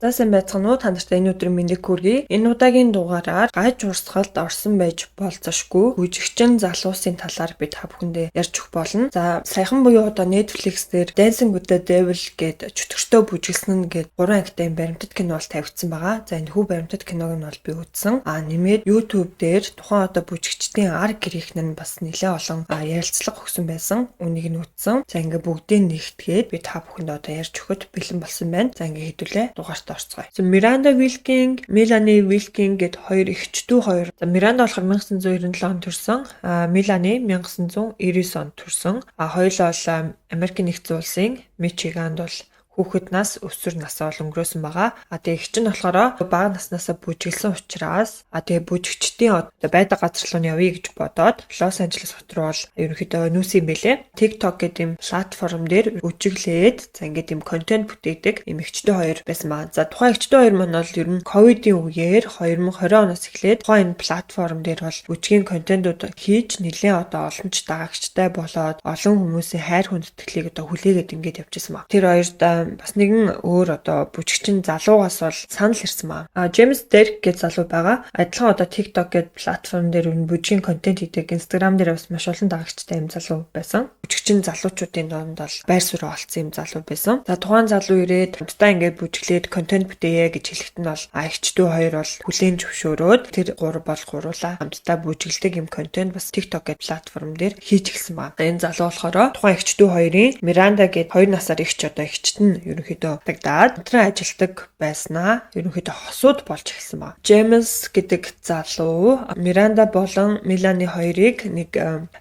За, сайн байцгаана уу? Та нарт энэ өдрийн мэндийг хүргэе. Энэ удаагийн дугаараар гаж урсгалд орсон байж болзошгүй бүжигчин залуусын талаар би та бүхэндээ ярьж өгөх болно. За, саяхан буюу одоо Netflix дээр Dancing with the Devil гээд чөтгөртөө бүжиглэсэн нь гээд 3 ангитай юм баримтат кино бол тавигдсан байгаа. За, энэ хүү баримтат киног нь бол би үзсэн. А нэмээд YouTube дээр тухайн одоо бүжигчдийн ар гэрийнх нь бас нэлээд олон ярилцлага өгсөн байсан. Үнийг нь үзсэн. За, ингээ бүгдийг нэгтгээд би та бүхэнд одоо ярьж өгөхөд бэлэн болсон байна. За, ингээ хэдүүлээ дугаарт орцгоё. За, Миранда Вилкинг, Мелани Вилкинг гэд хоёр эгч дүү хоёр. За, Миранда болохоор 1997 онд төрсөн, а Мелани 1999 онд төрсөн. А хоёулаа бол Америкийн нэгдсэн улсын Мичиганд бол хүүхэд нас, өсвөр насаа бол өнгөрөөсөн байгаа. А тэгээ эгч нь болохоор бага наснаасаа бүжиглэсэн учраас тэгээ бүжигчдийн одоо байдаг газар руу нь явъя гэж бодоод Лос Анжелес хот руу бол ерөнхийдөө нүүсэн юм бэлээ. TikTok гэдэг юм платформ дээр бүжиглээд, за, ингээд юм контент бүтээдэг юм эгч дүү хоёр байсан байгаа. За, тухайн эгч дүү хоёр маань бол ер нь ковидын үеэр 2020 оноос эхлээд тухайн энэ платформ дээр бол бүжгийн контентууд хийж нэлээд одоо олон ч дагагчтай болоод олон хүмүүсийн хайр хүндэтгэлийг одоо хүлээгээд ингээд явж ирсэн баг. Тэр хоёрт бас нэгэн өөр одоо бүжигчин залуугаас бол санал ирсэн ба. А Джеймс Дерек гэж залуу байгаа. Адилхан одоо TikTok гэдэг платформ дээр энэ бүжгийн контент хийдэг, Instagram дээр бас маш олон дагагчтай юм залуу байсан. Бүжигчин залуучуудын донд бол байр суурь олцсон юм залуу байсан. За, тухайн залуу ирээд хамтдаа ингээд бүжиглээд контент бүтээе гэж хэлэхэд нь бол эгч дүү хоёр бол хүлээн зөвшөөрөөд тэр гур бол гуруулаа хамтдаа бүжиглдэг юм контент бас TikTok гэдэг платформ дээр хийж эхэлсэн ба. Энэ залуу болохоор тухайн эгч дүү хоёрын Миранда гээд хоёр насаар эгч одоо эгчт нь ерөнхийдөө дагдаад хамтран ажилтдаг байснаа ерөнхийдөө хосууд болж эхэлсэн ба. Джеймс гэдэг залуу Миранда болон Мелани хоёрыг нэг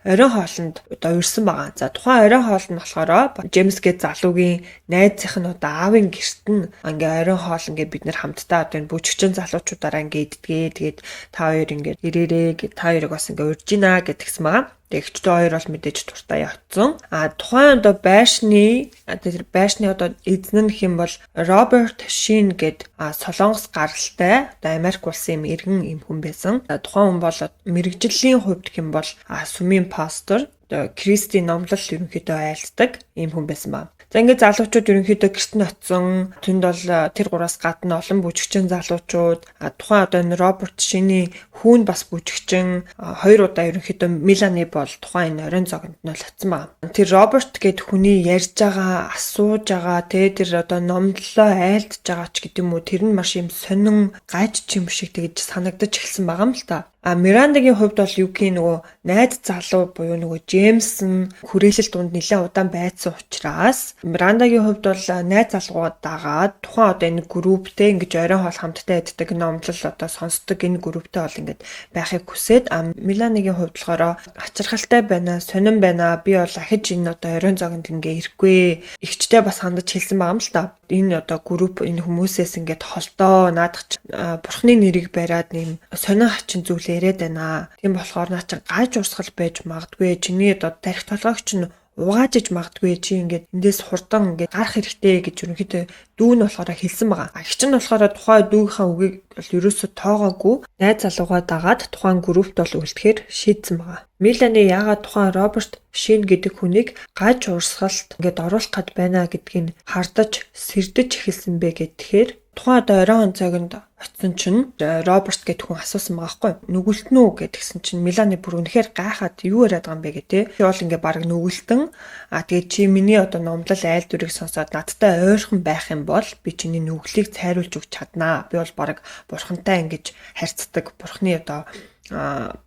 оройн хоолнд одоо урьсан байгаа. За, тухайн оройн хоол нь болохоор Джеймс гээд залуугийн найзынх нь одоо аавын гэрт нь ингээ оройн хоол ингээ бид нэр хамтдаа одоо энэ бүжигчин залуучуудаараа ингээ иддэгээ. Тэгээд та хоёр ингээ ирээрээ, та хоёрыг бас ингээ урьж гинэ гэдгсэн байгаа. Эгч дүү хоёр бол мэдээж дуртай явцсан. А тухайн одоо байшны тэр байшны одоо эзэн нь гэх юм бол Роберт Шин гэд Солонгос гаралтай одоо Америк улсын юм иргэн юм хүн байсан. Тухайн хүн бол мэргэжлийн хувьд гэх юм бол сүмийн пастор, одоо Кристийн номлол ерөнхийдөө айлтдаг ийм хүн байсан ба. За, ингээд залуучууд ерөнхийдөө гэрт нь очсон. Тэнд бол тэр гураас гадна олон бүжигчин залуучууд, тухайн одоо энэ Роберт Шиний хүүн бас бүжигчин, хоёр удаа ерөнхийдөө Милани бол тухайн энэ оройн зогонд нь бол очсон байна. Тэр Роберт гэд хүний ярьж байгаа, асууж байгаа, тэ тэр одоо номлолоо айлдж байгаа ч гэдэм үү, тэр нь маш юм сонин гаж ч юм шиг тэгж санагдаж эхэлсэн байгаа юм л та. А Мирандагийн хувьд бол юу гэх нөгөө найз залуу буюу нөгөө Джеймс нь хүрээлэл дунд нэлээд удаан байцсан учраас Мирандагийн хувьд бол найз залуугаа дагаад тухайн одоо энэ групптэй ингэж оройн хоол хамтдаа иддэг, номлол одоо сонсдог энэ групптэй бол ингэж байхыг хүсээд, а Миланигийн хувьд болохоор ачирхалтай байна, сонин байна. Би бол ахиж энэ одоо оройн зогонд ингээ ирэхгүй. Эгчтэй бас хандаж хэлсэн байгаа юм л та. Энэ одоо групп, энэ хүмүүсээс ингээд холдоо, наадах чи бурхны нэрийг бариад нэм сонин хачин зүйл яриад байна. Тийм болохоор наа чин гаж урсгал байж магадгүй. Чиний одоо тарих толгойг чинь угааж иж магадгүй, чи ингээд эндээс хурдан ингээд гарах хэрэгтэй гэж ерөнхийдөө дүү нь болохоор хэлсэн байгаа. Эгч нь болохоор тухайн дүүгийнхаа үгийг бол ерөөсө тоогоогүй, найз залуугаа дагаад тухайн группт бол үлдэхээр шийдсэн байгаа. Мелани яагаад тухайн Роберт Шин гэдэг хүнийг гаж урсгалд ингээд оруулах гад байна гэдгийг хардаж сэрдэж эхэлсэн бэ гэхээр тухайн одоо оройн цагт очсон чинь Роберт гэдэг хүн асуусан байгаа байхгүй, нүгэлтэн үү гэдгсэн чинь Мелани бүр үнэхээр гайхаад юу яриад байгаа юм бэ гэх тээ. Би бол ингээ баг нүгэлтэн, а тэгээд чи миний одоо номлол айлдварыг сонсоод надтай ойрхон байх юм бол би чиний нүглийг цайруулж өгч чаднаа. Би бол баг бурхантай ингэж харьцдаг, бурхны одоо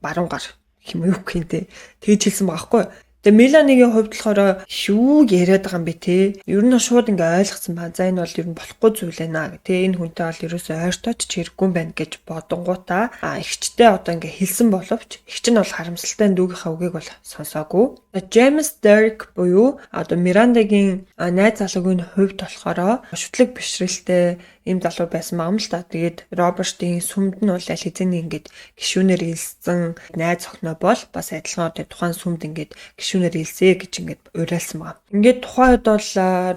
баруун гар юм юу гэх юм те. Тэгж хэлсэн байгаа байхгүй. Тэгээ Меланигийн хувьд болохоор юу яриад байгаа юм бэ те? Ер нь шууд ингээ ойлгоцсон ба. За, энэ бол ер нь болохгүй зүйл байна гэх. Тэ энэ хүнтэй бол ерөөсөө ойртооч ч хэрэггүй юм байна гэж бодонгуудаа эгчтэй одоо ингээ хэлсэн боловч эгч нь бол харамсалтай дүүгийнхаа үгийг бол сонсоогүй. Джеймс Дерек буюу одоо Мирандагийн найз залуугийн хувьд болохоор шүтлэг бишрэлтэй ийм залуу байсан байгаа юм л та. Тэгээд Робертийн сүмд нь бол аль хэзээний ингээд гишүүнээр элссэн найз охиноо бол бас адилхан одоо тухайн сүмд ингээд гишүүнээр элсээ гэж ингээд уриалсан байгаа. Ингээд тухайн үед бол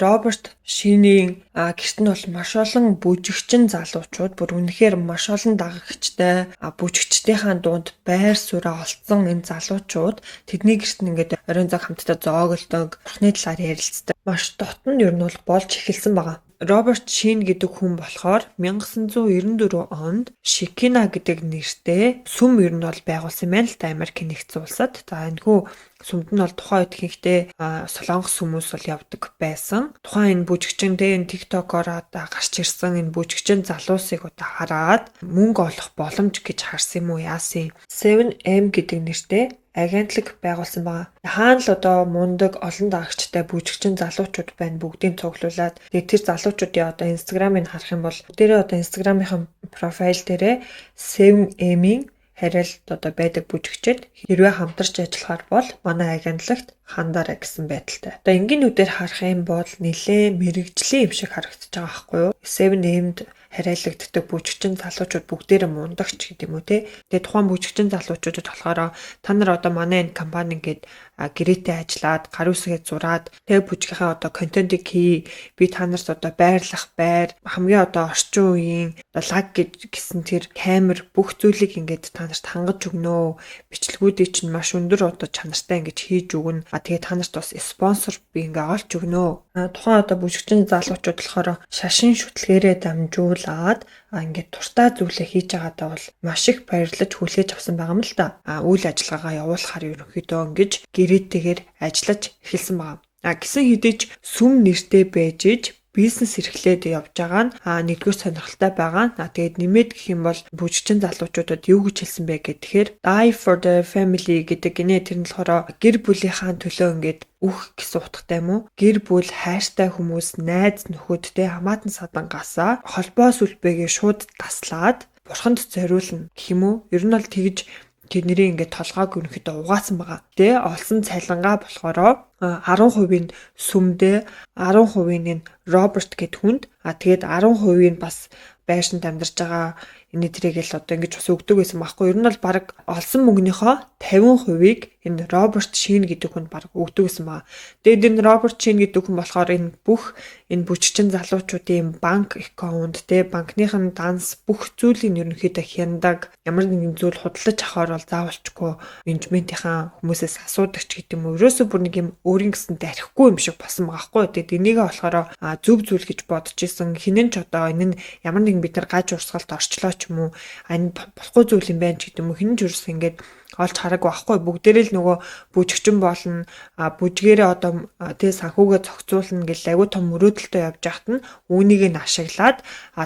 Роберт Шинийн гэрт нь бол маш олон бүжигчин залуучууд, бүр үнэхээр маш олон дагагчтай, бүжигчдийнхаа дунд байр сууриа олцсон энэ залуучууд тэдний гэрт нь ингээд оройн цаг хамтдаа зоогдолдог, бурхны талаар ярилцдаг. Маш дотн ер нь бол болж эхэлсэн байгаа. Роберт Шин гэдэг хүн болохоор 1994 онд Шикина гэдэг нэртэй сүм ер нь бол байгуулсан юм байна л та, Америкийн нэгдсэн улсад. За, энэхүү сүмд нь бол тухайн үед ихэнхдээ солонгос хүмүүс бол явдаг байсан. Тухайн энэ бүжигчин, те, энэ TikTok-оор одоо гарч ирсэн энэ бүжигчин залуусыг одоо хараад мөнгө олох боломж гэж харсан юм уу, яасан, 7M гэдэг нэртэй агентлаг байгуулсан байгаа. Хаана л одоо мундаг, олон дагагчтай бүжигчин залуучууд байна, бүгдийг цуглуулад, тэгээд тэр залуучуудын одоо Instagram-ыг харах юм бол дээрээ одоо Instagram-ийн profile дээрээ 7M-ийн хариалт одоо байдаг бүжигчид хэрвээ хамтарч ажиллахаар бол манай агентлагт хандаарай гэсэн байдалтай. Одоо энгийн нүдээр харах юм бол нэлээд мэргэжлийн юм шиг харагдаж байгаа байхгүй юу? 7M-д хариалагддаг бүжигчин залуучууд бүгдээрээ мундагч гэдэг юм уу, те. Тэгээ тухайн бүжигчин залуучуудад болохоор та нар одоо манай энэ компани ингээд гэрээтэй ажиллаад, гар үсгээ зураад, тэгээ бүжгийнхээ одоо контентыг хий, би та нарт одоо байрлах байр, хамгийн одоо орчин үеийн лаг гэсэн тэр камер, бүх зүйлийг ингээд та нарт хангаж өгнө. Бичлэгүүдийг чинь маш өндөр одоо чанартай ингэж хийж өгнө. А тэгээ та нарт бас спонсор би ингээ олж өгнө. Тухайн одоо бүжигчин залуучууд болохоор шашин шүтлгээрээ дамжуулаад ингээд дуртай зүйлээ хийж байгаадаа бол маш их баярлаж хүлээж авсан байгаа юм л та. Үйл ажиллагаагаа явуулахаар ерөнхийдөө ингэж гэрээтэйгээр ажиллаж эхэлсэн байгаа. Гисэн хэдий ч сүм нэртэй байж иж бизнес эрхлээд явж байгаа нь нэгдүгээр сонирхолтой байгаа. Тэгээд нэмээд гэх юм бол бүжигчин залуучуудад юу гэж хэлсэн бэ гэхээр "Die for the family" гэдэг гинэ. Тэр нь болохоор гэр бүлийнхаа төлөө ингээд үх гэсэн утгатай юм уу? Гэр бүл, хайртай хүмүүс, найз нөхөд, те, хамаатан садангасаа холбоо сүлбээгээ шууд таслаад бурханд зориулна гэх юм уу? Ер нь бол тэгж тэдний ингээд толгойг ерөнхийдөө угаасан байгаа. Тэгээ олсон цалингаа болохоро 10% нь сүмдээ, 10% нь Роберт гэд хүнд, тэгээд 10% нь бас байшинд амьдарч байгаа энэ тэрийг л одоо ингэж бас өгдөг байсан байхгүй. Ер нь бол баг олсон мөнгөнийхөө 50%-ийг энэ Роберт Шин гэдэг хүнд баг өгдөг байсан ба. Тэгээд энэ Роберт Шин гэдэг хүн болохоор энэ бүх энэ бүжигчин залуучуудын банк account, те, банкных нь данс, бүх зүйлийг ерөнхийдөө хяндаг. Ямар нэгэн зүйл худалдаж авахар бол заавалчгүй менежментийнхаа хүмүүсээс асуудаг ч гэдэг юм уу. Ерөөсөө бүр нэг юм өөрийн гэсэн дарихгүй юм шиг болсон байгаа хгүй. Тэгээд энийгээ болохоор зөв зүйл гэж бодож исэн. Хинэн ч одоо энэ нь ямар нэгэн бид нар гаж урсгалд орчлоо ч юм уу, энэ болохгүй зүйл юм байна ч гэдэг юм уу. Хинэн ч ерөөсөө ингээд олж хараагүй байхгүй. Бүгдээрээ л нөгөө бүжигчин болно, бүжгээрээ одоо тэгээ санхүүгээ зохицуулна гэл айгүй том мөрөөдөлтөй явж байхад нь үүнийг нь ашиглаад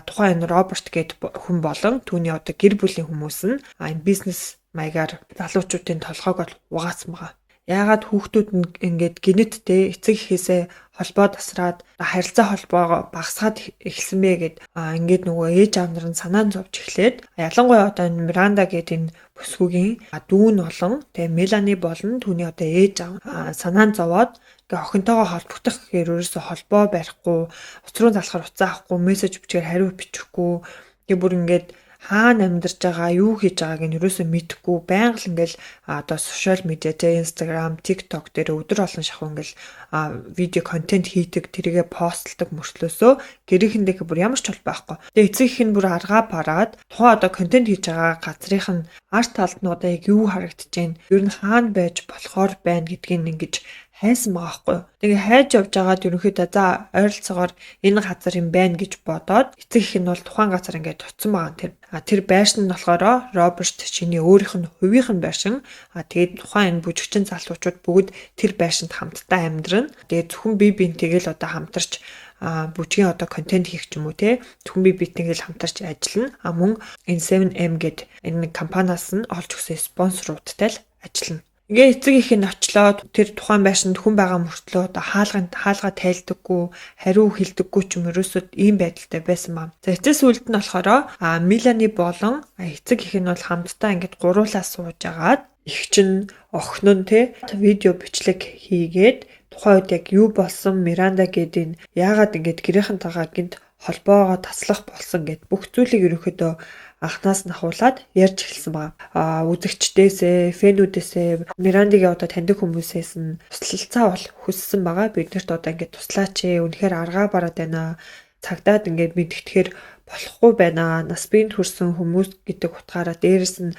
тухайн энэ Роберт гээд хүн болон түүний одоо гэр бүлийн хүмүүс нь энэ бизнес маягаар залуучуудын толгойг бол угаасан байгаа. Яагаад хүүхдүүд нь ингээд гинэт, те, эцэг эхээсээ холбоо тасраад, харилцаа холбоогоо багасгаад эхэлсэн бэ гэд ингээд нөгөө ээж аав нар нь санаа зовж эхлээд, ялангуяа одоо энэ Миранда гээд энэ бүсгүйгийн дүү нь болон тэгээ Мелани болон түүний одоо ээж аав санаа зовоод ингээ охинтойгоо холбогдох гэхээр ерөөсөө холбоо барихгүй, утас руу залхахаар утсаа авахгүй, мессеж бичгээр хариу бичихгүй, тэгээ бүр ингээд хаана амьдарч байгаа, юу хийж байгааг нь ерөөсөө мэдэхгүй, байнга л ингээл одоо social media, те, Instagram, TikTok дээр өдөр олон шахуу ингээл видео контент хийдэг, тэрийгэ постлдог мөртлөөсөө гэрээхэндээ бүр ямар ч холбоо байхгүй. Тэгээ эцэг их нь бүр аргаа бараад тухайн одоо контент хийж байгаа газрынх нь арт талд нь одоо яг юу харагдаж байна, ер нь хаана байж болохоор байна гэдгийг ингэж хайсан байгаа байхгүй юу. Тэгээ хайж явж байгаад ерөнхийдөө за ойролцоогоор энэ газар юм байна гэж бодоод эцэг их нь бол тухайн газар ингээд очсон байгаа. Тэр байшин нь болохоор Роберт Шиний өөрийнх нь хувийнх нь байшин. Тэгээд тухайн энэ бүжигчин залуучууд бүгд тэр байшинд хамтдаа амьдрна. Тэгээд зөвхөн бие биентэйгээ л одоо хамтарч бүжгийн одоо контент хийх ч юм уу, те, зөвхөн бие биентэйгээ л хамтарч ажиллана. Мөн энэ 7M гээд энэ компаниас нь олж өгсөн спонсоруудтай л ажиллана. Ингээ эцэг их нь очлоо, тэр тухайн байшинд хүн байгаа мөртлөө одоо хаалга тайлдаггүй, хариу хэлдэггүй ч юм, ерөөсөө ийм байдалтай байсан ба. За, эцэс үлд нь болохоор Милани болон эцэг их нь бол хамтдаа ингээд гуруулаа сууж агаад их чинь, охин нь, те, видео бичлэг хийгээд тухайн үед яг юу болсон, Миранда гээд энэ яагаад ингээд гэрийнхэнтэйгээ гинт холбоогоо таслах болсон гэд бүх зүйлийг ерөнхийдөө анхнаас нь ахуулаад ярьж эхэлсэн байгаа. Үзэгчдээсээ, фэнүүдээсээ, Мирандыг одоо таньдаг хүмүүсээс нь туслалцаа бол хүссэн байгаа. Биднэрт одоо ингээд туслаач ээ, үнэхээр аргаа бараад байна. Цагдаад ингээд мэдгэтгэхээр болохгүй байна. Нас биед хүрсэн хүмүүс гэдэг утгаараа дээрэс нь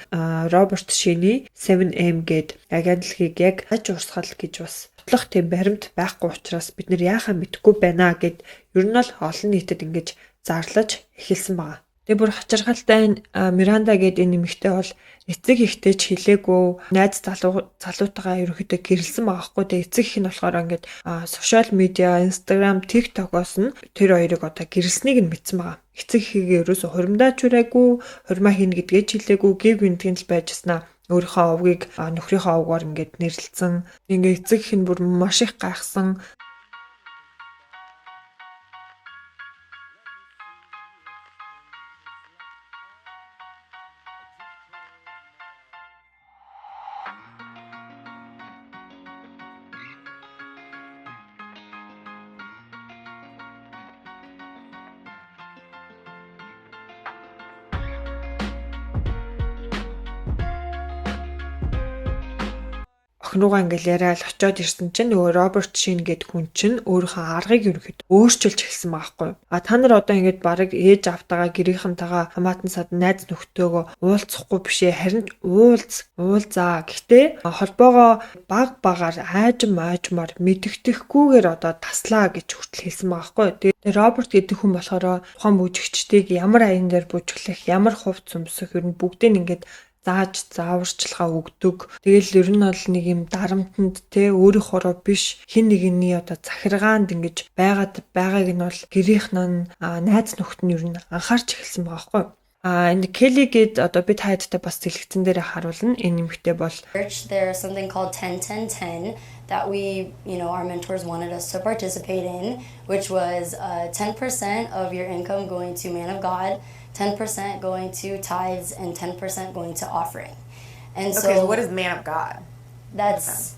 Роберт Шиний 7M гээд агентлагийг яг аж урсгал гэж бас судлах тийм баримт байхгүй учраас бид нэр яахаа мэдэхгүй байна гэд Ер нь бол олон нийтэд ингэж зарлаж эхэлсэн байгаа. Тэгээ бүр хачирхалтай Миранда гэдэг энэ эмэгтэй бол эцэг ихтэй ч хэлээгүй, найз залуутайгаа ерөнхийдөө гэрэлсэн байгаа хгүй. Тэгээ эцэг их нь болохоор ингээд сошиал медиа, Instagram, TikTok-оос нь тэр хоёрыг одоо гэрэлснийг нь мэдсэн байгаа. Эцэг ихээ ерөөсө хуримдаа ч ураагүй, хурмаа хийнэ гэдгээ ч хэлээгүй, гэв гинтгийн л байжснаа өөрийнхөө овгийг нөхрийнхөө овгоор ингээд нэрлэлсэн. Ингээд эцэг их нь бүр маш их гайхсан. Охин руугаа ингээл яриад очиод ирсэн чинь нөгөө Роберт Шин гэдэг хүн чинь өөрийнхөө аргыг ерөнхийдөө өөрчилж эхэлсэн байгаа хгүй. А та нар одоо ингээд бараг ээж автагаа гэрийнхэнтэйгээ хамаатан сад найз нөхдөөгөө уулзахгүй бишээ, харин уулзаа. Гэхдээ холбоогоо баг багаар аажим аажмаар мэдэгдэхгүйгээр одоо таслаа гэж хүртэл хэлсэн байгаа хгүй. Тэгээ Роберт гэдэг хүн болохоор тухайн бүжигчдийг ямар аян дээр бүжиглэх, ямар хувц өмсөх ер нь бүгдийг ингээд зааж зааварчилгаа өгдөг. Тэгэл ер нь бол нэг юм дарамтанд те өөрийнхоороо биш хин нэгний одоо захиргаанд ингэж байгаад байгааг нь бол гэрийнх нь найз нөхд нь ер нь анхаарч эхэлсэн байгаа байхгүй. А энэ Келли гээд одоо би та хэдтэй бас дэлгэцэн дээр харуулна. Энэ эмэгтэй бол There's something called 10-10-10 that we, you know, our mentors wanted us to participate in, which was 10% of your income going to man of God, 10% going to tithes, and 10% going to offering. And so, okay, so what is man of God? That's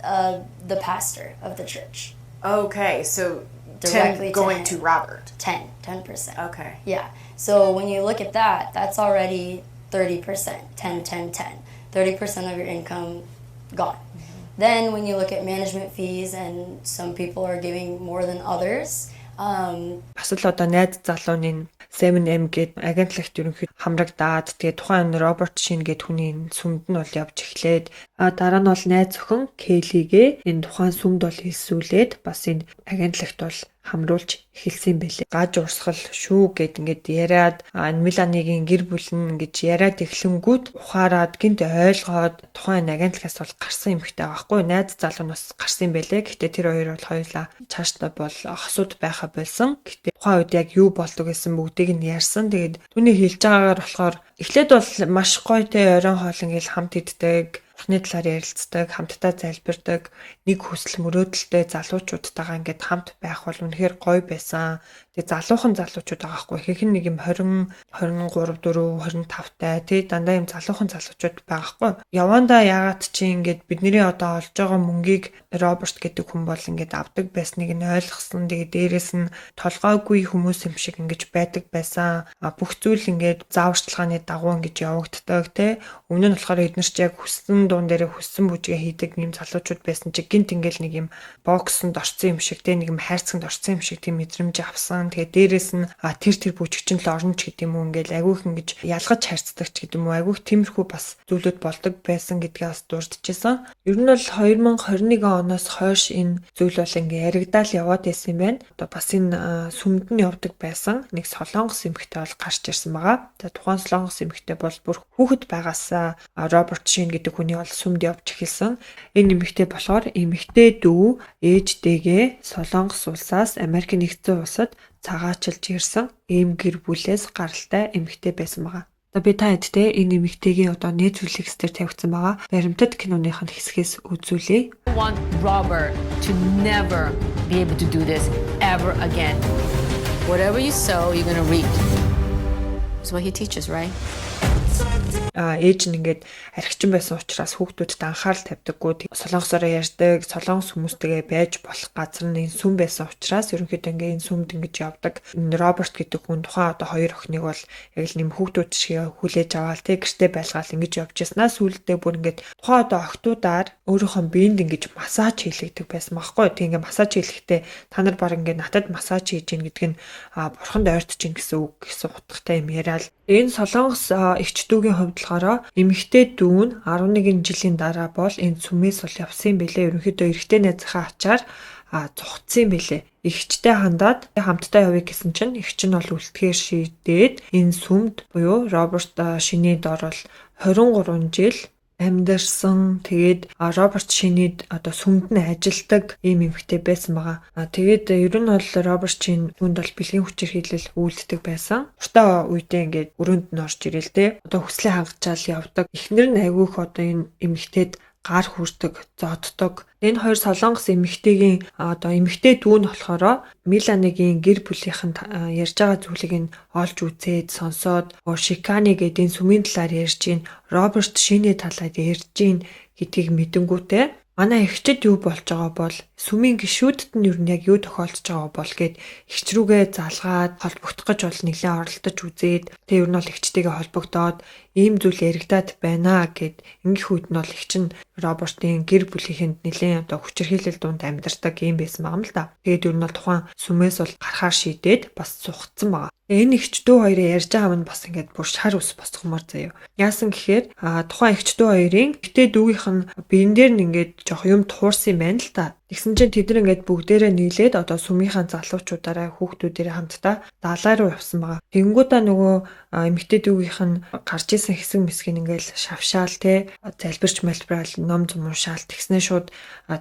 the pastor of the church. Okay, so directly 10 going to Robert. 10%. Okay. Yeah. So when you look at that, that's already 30%, 10, 10, 10. 30% of your income gone. Mm-hmm. Then when you look at management fees, and some people are giving more than others. Бас л одоо найз залууны 7M гээд агентлагт ерөнхийдөө хамрагдаад тэгээ тухайн Роберт Шин гээд хүний сүмд нь бол явж эхлээд дараа нь бол найз охин Келлигээ энэ тухайн сүмд бол хэлсүүлээд бас энэ агентлагт бол хамруулж эхэлсэн юм байлээ. Гаж урсгал шүү гэд ингээд яриад Меланигийн гэр бүл нь ингэж яриад эхлэнгүүт ухаарад гинт ойлгоод тухайн агентлагаас бол гарсан эмэгтэй байгаа хгүй. Найз залуу нь бас гарсан юм байлээ. Гэхдээ тэр хоёр бол хоёулаа цаашдаа бол хосууд байха болсон. Гэхдээ тухайн үед яг юу болдог гэсэн бүгдийг нь ярьсан. Тэгээд түүний хэлж байгаагаар болохоор эхлээд бол маш гоё те оройн хоол ингээл хамт иддэг, Бурхны талаар ярилцдаг, хамтдаа залбирдаг, нэг хүсэл мөрөөдөлтэй залуучуудтайгаа ингээд хамт байх бол үнэхээр гоё байсан. Тэгээ залуухан залуучууд байгаа хгүй. Ихэнх нь нэг юм 20, 23, 4, 25 тай тий дандаа юм залуухан залуучууд байгаа хгүй. Явандаа яагаад чи ингээд бидний одоо олж байгаа мөнгийг Роберт гэдэг хүн бол ингээд авдаг байсныг нь ойлгосон. Тэгээ дээрэс нь толгойгүй хүмүүс юм шиг ингэж байдаг байсан. Бүх зүйл ингээд зааварчилгааны дагуу ингэж явагддаг тий. Өмнө нь болохоор эднэр чи яг хүссэн дуун дээрээ хүссэн бүжгээ хийдэг юм залуучууд байсан чи гинт ингээл нэг юм боксонд орсон юм шиг тий нэг юм хайрцагт орсон юм шиг тийм мэдрэмж авсан. Тэгээ дээрэс нь тэр бүжигчин л орно ч гэдэг юм уу ингээл агиух ингэж ялгаж харьцдаг ч гэдэг юм уу агиух тиймэрхүү бас зүйлүүд болдог байсан гэдгээ бас дурдчихсан. Ер нь бол 2021 оноос хойш энэ зүйл бол ингээ яригдаал яваад байсан юм байна. Одоо бас энэ сүмд нь явдаг байсан нэг солонгос эмэгтэй бол гарч ирсэн байгаа. За тухайн солонгос эмэгтэй бол бүр хүүхэд байгаасаа Роберт Шин гэдэг хүний бол сүмд явж эхэлсэн. Энэ эмэгтэй болохоор эмэгтэй дүү ээжтэйгээ Солонгос улсаас Америк нэгдсэн улсад цагаачилж ирсэн ийм гэр бүлээс гаралтай эмэгтэй байсан байгаа. За би та хэдтэй энэ эмэгтэйгээ одоо Netflix дээр тавигдсан байгаа. Баримтат киноных нь хэсгээс үзүүлье. I want Robert to never be able to do this ever again. Whatever you sow, you're going to reap. That's what he teaches, right? Ээж нь ингээд архичин байсан учраас хүүхдүүдэд анхаарал тавьдаггүй. Солонгосоор ярьдаг, солонгос хүмүүстэйгээ байж болох газар нь энэ сүм байсан учраас ерөнхийдөө ингээд энэ сүмд ингэж явдаг. Энэ Роберт гэдэг хүн тухайн одоо хоёр охиныг бол яг л нэм хүүхдүүд шиг хүлээж аваал тэг гэрте байлгаал ингэж явж яснаа сүүлдээ бүр ингээд тухайн одоо охтуудаар өөрийнхөө биед ингэж массаж хийлэгдэг байсан байхгүй. Тэг ингээд массаж хийлэхдээ та нар баг ингээд натад массаж хийж гин гэдэг нь бурханд ойртож гин гэсэн үг гэсэн утгатай юм яриад. Энэ солонгос эгч дүүгийн хувьд болохоор эмэгтэй дүү нь 11 жилийн дараа бол энэ сүмээс бол явсан юм билээ. Ерөнхийдөө эрэгтэй найзынхаа ачаар зугтсан юм билээ. Эгчтэй хандаад хамтдаа явъя гэсэн чинь эгч нь бол үлдэхээр шийдээд энэ сүмд буюу Роберт Шиний дор бол 23 жил амьдарсан. Тэгээд Роберт Шинид одоо сүмд нь ажилдаг ийм эмэгтэй байсан байгаа. Тэгээд ер нь бол Роберт Шин түнд бол бэлгийн хүчирхийлэл үйлддэг байсан. Уртаа үедээ ингээд өрөөнд нь орж ирэл те. Одоо хүслээ хангачаал явдаг. Эхнэр нь айгүйх одоо энэ эмэгтэйд гар хүрдэг, зоддог. Энэ хоёр солонгос эмэгтэйгийн одоо эмэгтэй дүү нь болохоор Миланигийн гэр бүлийнхэн ярьж байгаа зүйлийг нь олж үзээд сонсоод Шикани гэдэг энэ сүмийн талаар ярьж гин, Роберт Шиний талаар ярьж гин гэдгийг мэдэнгүүтээ манай эгчид юу болж байгаа бол сүмийн гишүүдэд нь ер нь яг юу тохиолдож байгаа бол гэд эгч рүүгээ залгаад холбогдох гэж бол нэлээд оролдож үзээд тэг ер нь бол эгчтэйгээ холбогдоод ийм зүйл яригадаад байна гэд ингэх үед нь бол эгч нь Робертын гэр бүлийнхэнд нэлээд одоо хүчирхийлэл дунд амьдардаг юм байсан байгаа юм л да. Тэгээд ер нь бол тухайн сүмээс бол гарахаар шийдээд бас сухтсан байгаа. Энэ эгч дүү хоёрын ярьж байгаа юм бас ингээд бүр шар ус босгомоор заяа. Яасан гэхээр тухайн эгч дүү хоёрын гэтээ дүүгийнх нь биен дээр нь ингээд жоох юм туурсан юм байна л та. Тэгсэн чинь тэд нар ингээд бүгдээрээ нийлээд одоо сүмийнхаа залуучуудаараа хүүхдүүдээрээ хамтдаа далай руу явсан байгаа. Тэнгуудаа нөгөө эмэгтэй дүүгийнх нь гарч исэн хэсэг мэсгийг ингээд шавшаал те залбирч малбираал ном зам уншаал тэгснээ шууд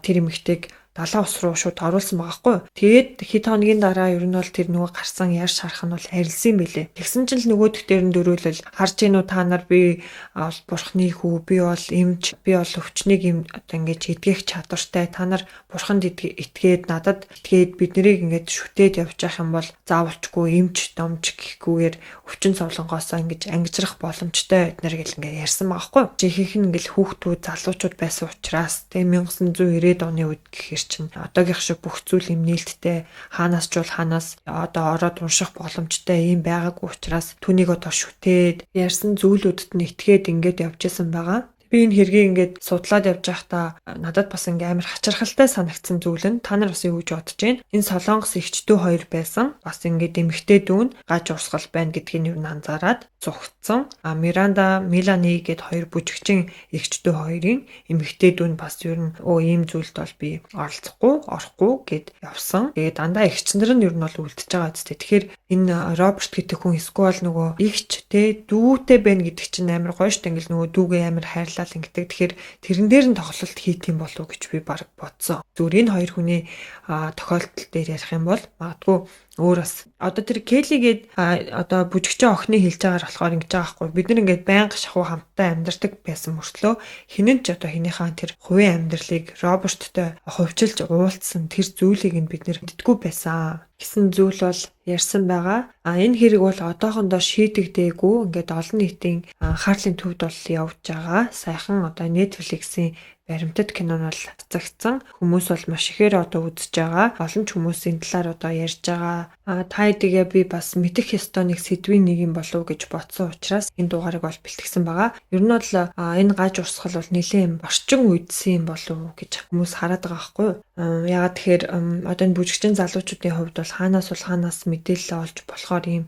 тэр эмэгтэйг далайн ус руу шууд оруулсан байгаа хгүй. Тэгээд хэд хоногийн дараа ер нь бол тэр нөгөө гарсан яар шарах нь бол арилсан юм билээ. Тэгсэн чинь л нөгөөх дээр нь дөрөөлөл харж гин үү та нар би бол бурхны хүү, би бол эмч, би бол өвчнийг юм одоо ингэж эдгэх чадвартай. Та нар бурханд итгээд надад итгээд бид нарыг ингэж шүтээд явж явах юм бол заавалчгүй эмч, домж гэхгүйгээр өвчин зовлонгоосоо ингэж ангижрах боломжтой эднэр гэл ингэ ярьсан байгаа хгүй. Жихийнх нь ингээл хүүхдүүд, залуучууд байсан учраас тэг 1990-ад оны үед гэхээр чинь одоогийнх шиг бүх зүйл юм нээлттэй хаанаас ч бол хаанаас одоо ороод унших боломжтой юм байгаагүй учраас түүнийг одоо шүтээд ярьсан зүйлүүдэд нь итгээд ингээд явж исэн байгаа. Би энэ хэргийг ингээд судлаад явж байхдаа надад бас ингээ амар хачирхалтай санагдсан зүйл нь та нар бас юу гэж бодож байна? Энэ солонгос эгч дүү хоёр байсан. Бас ингээд эмэгтэй дүү нь гаж урсгал байна гэдгийг юу н анзаараад зугтсан. А Миранда, Милани гэд хоёр бүжигчин эгч дүү хоёрын эмэгтэй дүү нь бас ер нь өө ийм зүйлд бол би оролцохгүй, орохгүй гэд явсан. Тэгээд дандаа эгч нар нь ер нь бол үлдчихэж байгаа зү. Тэгэхээр энэ Роберт гэдэг хүн эсвэл нөгөө эгч те дүүтэй байна гэдэг чинь амар гоё штэ. Ингээл нөгөө дүүгээ амар хайрлаа ингэдэг. Тэгэхээр тэрэн дээр нь тоглолт хийх юм болов уу гэж би баг бодсон. Зүгээр энэ хоёр хүний тохиолдол дээр ярих юм бол магадгүй өөр бас одоо тэр Келли гээд одоо бүжигчин охины хэлж байгаагаар болохоор ингэж байгаа байхгүй. Бид нар ингээд байнга шахуу хамтдаа амьдардаг байсан мөртлөө хинэн ч одоо хинийхээ тэр хувийн амьдралыг Роберттой хувьчилж уулзсан тэр зүйлийг нь бид нэр мэддэггүй байсан гэсэн зүйл бол ярьсан байгаа. А энэ хэрэг бол одоохондоо шийдэгдээгүй. Ингээд олон нийтийн анхаарлын төвд бол явж байгаа. Саяхан одоо Netflix-ийн баримтат кино нь бол цацагдсан. Хүмүүс бол маш ихээр одоо үзэж байгаа. Олон ч хүмүүс энэ талаар одоо ярьж байгаа. Та хэдийгээ би бас мэдэх ёстой нэг сэдвийн нэг юм болов гэж бодсон учраас энэ дугаарыг бол бэлтгэсэн байгаа. Ер нь бол энэ гаж урсгал бол нэлээд орчин үдсэн юм болов гэж хүмүүс хараад байгаа байхгүй юу? Яагаад тэгэхээр одоо энэ бүжигчин залуучуудын хувьд бол хаанаас мэдээлэл олж болохоор ийм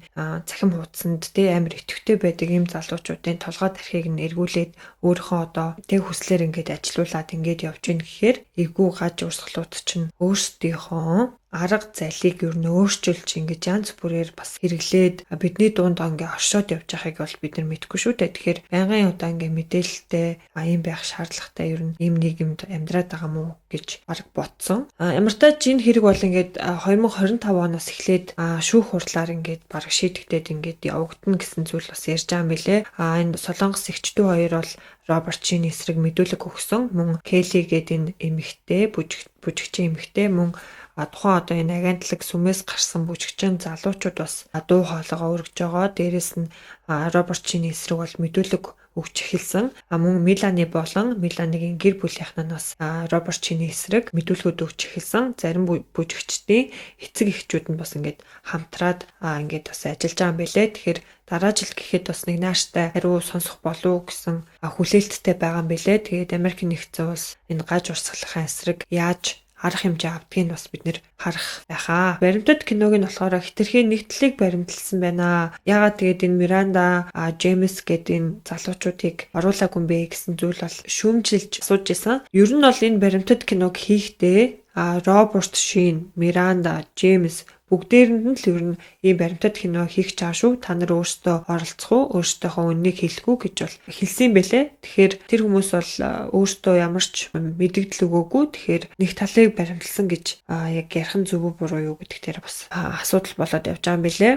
цахим хуудсанд тий амар идэвхтэй байдаг ийм залуучуудын толгой тархийг нь эргүүлээд өөрийнхөө одоо тэг хүслээр ингээд ажилуулад ингээд явж гин гэхээр эвгүй гаж урсгалууд чинь өөрсдийнхөө арга зайлыг ер нь өөрчилж ингэж янз бүрээр бас хэрэглээд бидний дунд ингээ оршоод явж байгааг бол бид нар мэдэхгүй шүү дээ. Тэгэхээр байнгын удаа ингээ мэдээлэлтэй ийм байх шаардлагатай ер нь ийм нийгэмд амьдраад байгаа мó гэж баг бодсон. Ямартай ч энэ хэрэг бол ингээд 2025 оноос эхлээд шүүх хурлаар ингээд баг шийдэгдээд ингээд явагдана гэсэн зүйл бас ярьж байгаа юм билэ. Энэ солонгос эгч дүү хоёр бол Роберт Шин эсрэг мэдүүлэг өгсөн. Мөн Келли гээд энэ эмэгтэй бүжигчин эмэгтэй мөн тухайн одоо энэ агентлаг сүмээс гарсан бүжигчин залуучууд бас дуу хоолойгоо өргөж байгаа. Дээрээс нь Роберт Шин эсрэг бол мэдүүлэг өгч эхэлсэн. Мөн Милани болон Миланигийн гэр бүлийнх нь бас Роберт Шиний эсрэг мэдүүлгүүд өгч эхэлсэн. Зарим бүжигчдийн эцэг эхчүүд нь бас ингээд хамтраад ингээд бас ажиллаж байгаа юм билэ. Тэгэхээр дараа жил гэхэд бас нэг нааштай хариу сонсох болов гэсэн хүлээлттэй байгаа юм билэ. Тэгээд Америкийн нэгдсэн улс энэ гаж урсгалынхаа эсрэг яаж арга хэмжээ авдгийг бас бид нэр харах байхаа. Баримтат киног нь болохоор хэтэрхий нэг талыг баримтлсан байна. Яагаад тэгээд энэ Миранда, Джеймс гэдэг энэ залуучуудыг оруулаагүй юм бэ гэсэн зүйл бол шүүмжилж асууж исэн. Ер нь бол энэ баримтат киног хийхдээ Роберт Шин, Миранда, Джеймс бүгдээрэнд нь л ер нь ийм баримтат кино хийх чаа шүү. Та нар өөрсдөө оролцох уу, өөрсдийнхөө үннийг хэлэх үү гэж бол хэлсэн юм бэлээ. Тэгэхээр тэр хүмүүс бол өөрсдөө ямар ч мэдэгдэл өгөөгүй. Тэгэхээр нэг талыг баримтлсан гэж яг ярих нь зөв үү буруу юу гэдэг дээр бас асуудал болоод явж байгаа юм бэлээ.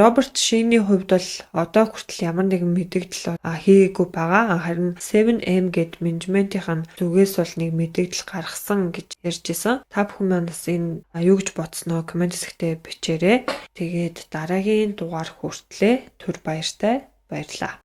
Роберт Шиний хувьд бол одоо хүртэл ямар нэгэн мэдэгдэл хийгээгүй байгаа. Харин 7M гэд менежментийн зүгээс бол нэг мэдэгдэл гаргасан гэж ярьж исэн. Та бүхэн маань бас энэ юу гэж бодсноо коммент хэсэгтээ бичээрэй. Тэгээд дараагийн дугаар хүртлээ түр баяртай, баярлалаа.